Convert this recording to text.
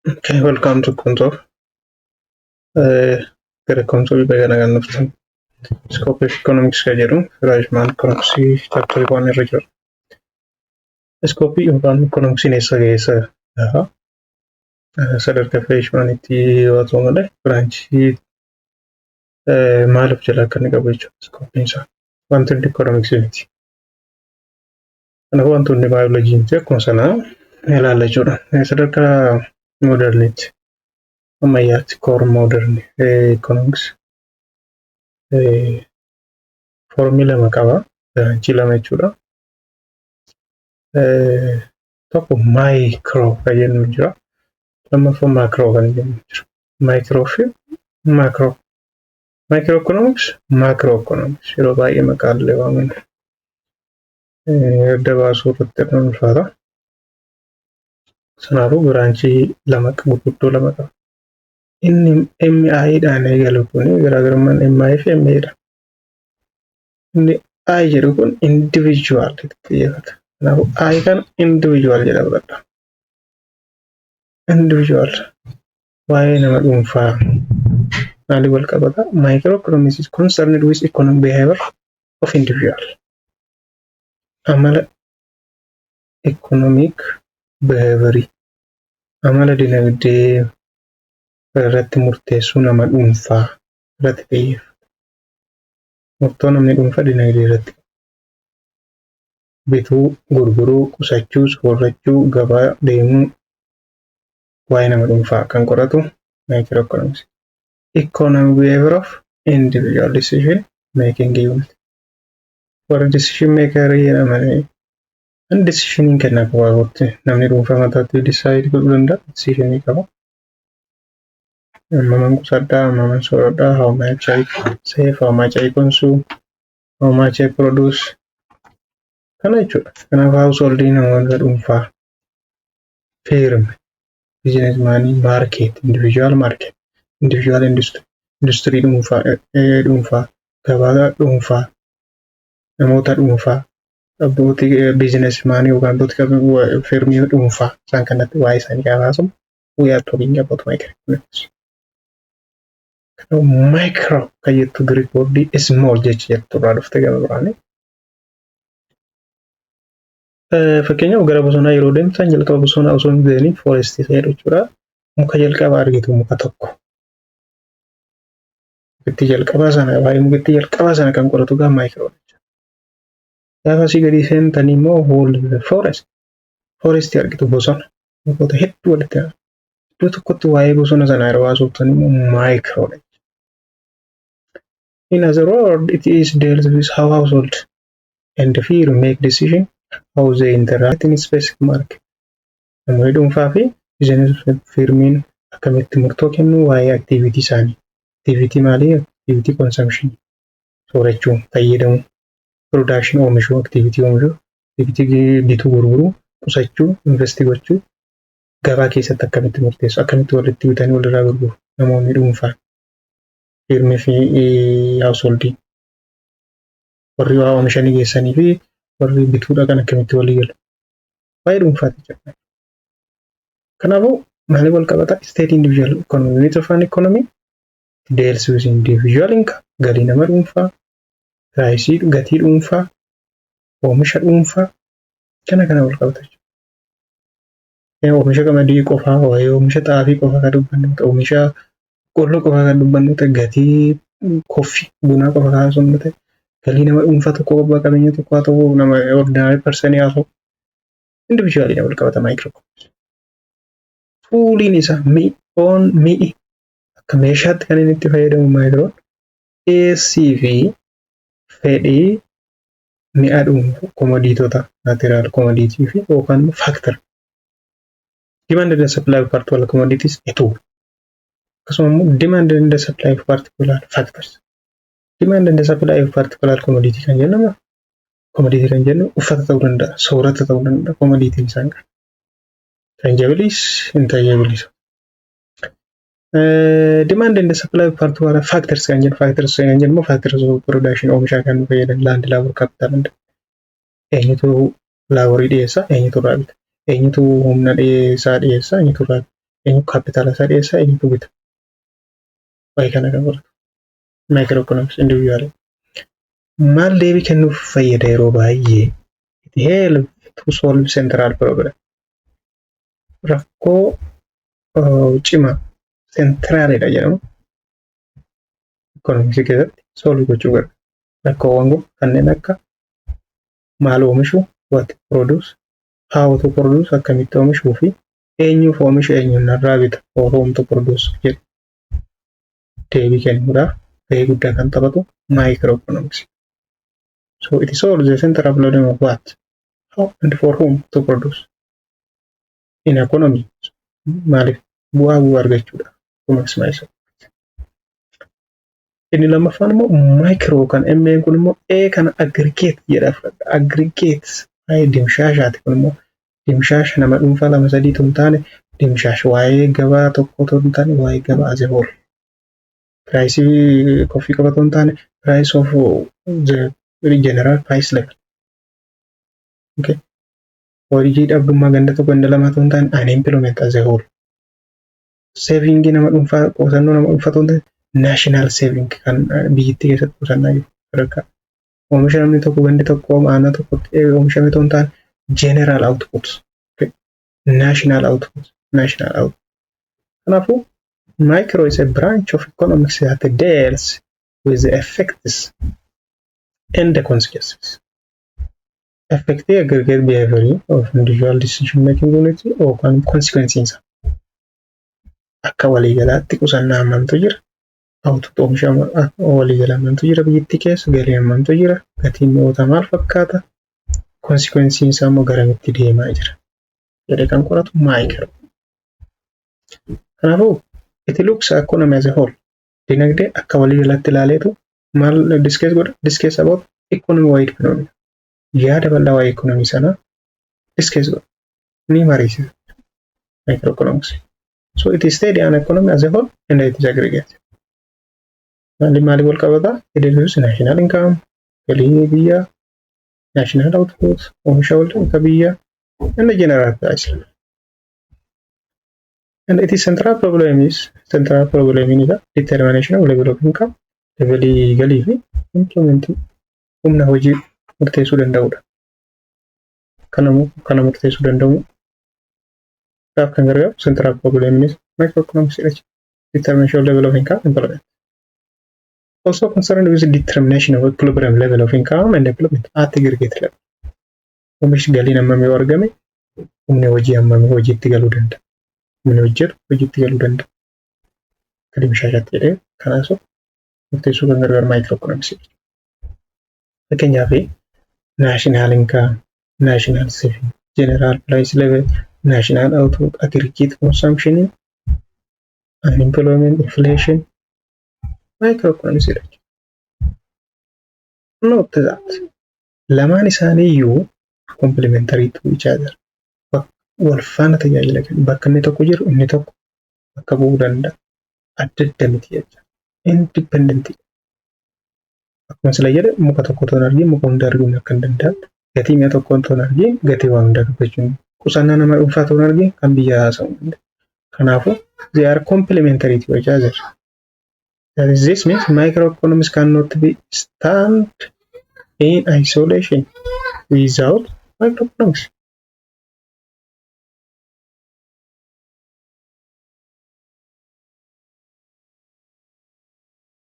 Okay, welcome to Contour. Gara Contour baga nagaan dhuftan. Scope of Economics kan jedhu Freshman Economics chapter 1 irra jira. Scope yookaan Economicsiin eessa geessa gaha? Sadarkaa Freshmanitti yoo ta'u malee branchii maal of jalaa akka inni qabu jechuudha scope isaa. Wanti hundi Economics miti. Kanaafuu wanti hundi baayoloojii miti, akkuma sanaa ilaalla jechuudha. Sadarkaa modernitti, ammayyaatti, core modern economics formii lama qaba. Branchii lama jechuudha. Tokko micro kan jennu jira. Lammaffaa macro kan jennu jira. Micro fi macro. Micro economics, macro economics yeroo baay'ee maqaalee waamamu. Adda baasuu irratti ulfaata. Kanaafuu branchii lama gurguddoo lama qaba. Inni MI dhaan eegalu kun, garaagarummaan MI fi MA dha. Inni I jedhu kun individual itti xiyyeeffata. Kanaafuu I kana individual jedha fudhadha. Individual waa'ee nama dhuunfaa maaliif wal qabata? Microeconomics is concerned with economic behavior of individual. Amala economic behavior, amala dinagdee irratti murteessuu nama dhuunfaa irratti xiyyeeffata. Murtoo namni dhuunfaa dinagdee irratti bituu, gurguruu, qusachuu, soorrachuu, gabaa deemuu, waa'ee nama dhuunfaa kan qoratu microeconomics. Economic behavior of individual decision making unit. Warri decision maker jedhamanii kan decision kennaa qabaa, namni dhuunfaa mataatti decide godhuu danda'a, decision qaba. Hammaman qusadhaa, hammaman sooradhaa, how much I save, how much I consume, how much I produce. Kana jechuudha. Kanaaf household, namoota dhuunfaa, firm, businessman, market, individual market, individual industry, industirii dhuunfaa, gabaa dhuunfaa, namoota dhuunfaa, abbootii businessman yookaan abbootii firmii dhuunfaa, isaan kanatti waa'ee isaanii gaafa haasofnu, we are talking about microeconomics. Micro kan jettu Greek word small jecha jettu irraa dhufte gama biraani. Fakkeenyaaf, gara bosonaa yeroo deemtan, jalqaba bosonaa osoo hin deemin, forestii ta'e jechuudha. Muka jalqaba argitu, muka tokko. Mukti jalqabaa sana, waa'ee mukti jalqabaa sana kan qoratu gaa micro jechuudha. Gaafa asii gadi seentanii immoo whole forest. Forestii argitu, bosona. Mukoota hedduu walitti iddoo tokkotti, waa'ee bosona sanaa yeroo haasoftan immoo macro dha. In other words, it is deals with how household and firm make decision, how they interact in specific market. Namoonni dhuunfaa fi business firmiin akkamitti murtoo kennu, waa'ee activity isaanii. Activity maalii? Activity consumption, soorachuu, fayyadamuu, production oomishuu, activity oomishuu, activity bituu, gurguruu, qusachuu, invest gochuu, gabaa keessatti akkamitti murteessu, akkamitti walitti bitanii walirraa gurguru namoonni dhuunfaa, firmii fi householdii. Warri waa oomishanii geessanii fi warri bituudha kan akkamitti walii galu. Waa'ee dhuunfaati jechuudha. Kanaafuu maaliif wal qabata? State individual economy, unit of an economy deals with individual income, galii nama dhuunfaa, priceii, gatii dhuunfaa, oomisha dhuunfaa, kana kana wal qabata jechuudha. Oomisha qamadii qofaa, waa'ee oomisha xaafii qofaa kan dubbannu ta'e, oomisha boqqolloo qofaa kan dubbannu ta'e, gatii coffee, bunaa qofa kan haasofnu ta'e, galii nama dhuunfaa tokko, abbaa qabeenya tokko haa ta'u, nama ordinary person haa ta'u, individually wal qabata micro. Tooliin isaa mi'oon mi'i akka meeshaatti kan inni itti fayyadamu microon dhiyeessii fi fedhii mi'a dhuunfaa, commodityota, material commodity fi yookaan factor. Demand and supply of particular commodities a tool. Akkasuma immoo demand and supply of particular factors. Demand and supply of particular commodity kan jennu, commodity kan jennu uffata ta'uu danda'a, soorata ta'uu danda'a, commodityn isaan qaba. Tangibleis, intangibleis. Demand and supply of particular factors kan jennu, factors kan jennu immoo factors of production, oomishaa kan nu fayyadan, land, labor, capital. Eenyutu laborii dhiyeessa, eenyutu irraa bita, eenyutu humna dhiyeessaa dhiyeessa, eenyutu irraa bita, Eenyu kaapitaala isaa dhiyeessaa, eenyutu bita? Waa'ee kana kan qoratu. Microeconomics individual. Maal deebii kennuuf fayyada yeroo baay'ee? It help to solve central problem. Rakkoo cimaa centralidha jedhamu economicsii keessatti solve gochuu gargaara. Rakkoowwan kun kanneen akka maal oomishuu, what to produce, how to produce, akkamitti oomishuu fi eenyuuf oomisha, eenyuun narraa bita, for whom to produce jedhu deebii kennuudhaaf gahee guddaa kan taphatu microeconomics. So it solves the central problem of what, how and for whom to produce in economy. Maaliif? Bu'aa argachuudha. Maximize. Inni lammaffaan immoo micro kan MA kun immoo A kana aggregate jedha fudhadha. Aggregate waa'ee dimshaashaati. Kun immoo dimshaasha nama dhuunfaa lama sadii otoo hin taane, dimshaasha waa'ee gabaa tokko otoo hin taane, waa'ee gabaa as a whole. Priceii coffee qofa otoo hin taane, price of the general price level. Okay. Hojii dhabdummaa ganda tokko, ganda lama otoo hin taane, unemployment as a whole. Savingii nama dhuunfaa, qusannoo nama dhuunfaa otoo hin taane, national saving kan biyyattii keessatti qusannaa jiru sadarkaa. Oomisha namni tokko, gandi tokko, aanaa tokkotti oomishame otoo hin taane, general output. Okay. National output. National output. Kanaafuu micro is a branch of economics that deals with the effects and the consequences. Effectii aggregate behavior of individual decision making unit yookaan consequences isaa. Akka waliigalaatti qusannaa hammamtu jira? Output oomisha waliigalaa hammamtu jira biyyattii keessa? Galii hammamtu jira? Gatiin mi'oota maal fakkaata? Consequences isaa immoo garamitti deemaa jira? Jedhee kan qoratu micro. Kanaafuu it looks economy as a whole. Dinagdee akka waliigalaatti ilaaleetu maal discuss godha? Discuss about economy wide phenomena. Yaada bal'aa waa'ee economy sanaa discuss godha. Ni mariisisa. Microeconomics. So it is study an economy as a whole and it is aggregate. Maali maali wal qabata? It is national income, galii biyyaa, national output, oomisha wal biyyaa, and the general price. And it is central problem is central problem in the determination of level of income, levelii galii fi employment, humna hojii murteessuu danda'udha. Kana murteessuu danda'u dhaaf kan gargaaru central problem is microeconomics jedha. Determination of level of income, employment. Also concerned with determination of equilibrium level of income and employment at aggregate level. Oomishni galiin hammamii yoo argame humni hojii hammamii hojiitti galuu danda'a? Humni hojjetu hojiitti galuu danda'a? Akka dimshaashaatti jedhee kanaas murteessuu kan gargaaru microeconomics. Fakkeenyaaf national income, national saving, general price level, national output, aggregate consumption, unemployment, inflation, microeconomics jedha. Note that lamaan isaanii iyyuu complementary to each other. Wal faana tajaajila kennu. Bakka inni tokko jiru inni tokko bakka bu'uu danda'a. Adda adda miti jecha. Independent. Akkuma sila jedhe, muka tokko otoo hin argin muka hunda arguun akka hin danda'amne, gatii mi'a tokko otoo hin argin gatii waa hunda dubbachuun, qusannaa nama dhuunfaa otoo hin argin kan biyya haasa'uu hin danda'u. Kanaafuu they are complementary to each other. That is, this means microeconomics cannot be stand in isolation without macroeconomics.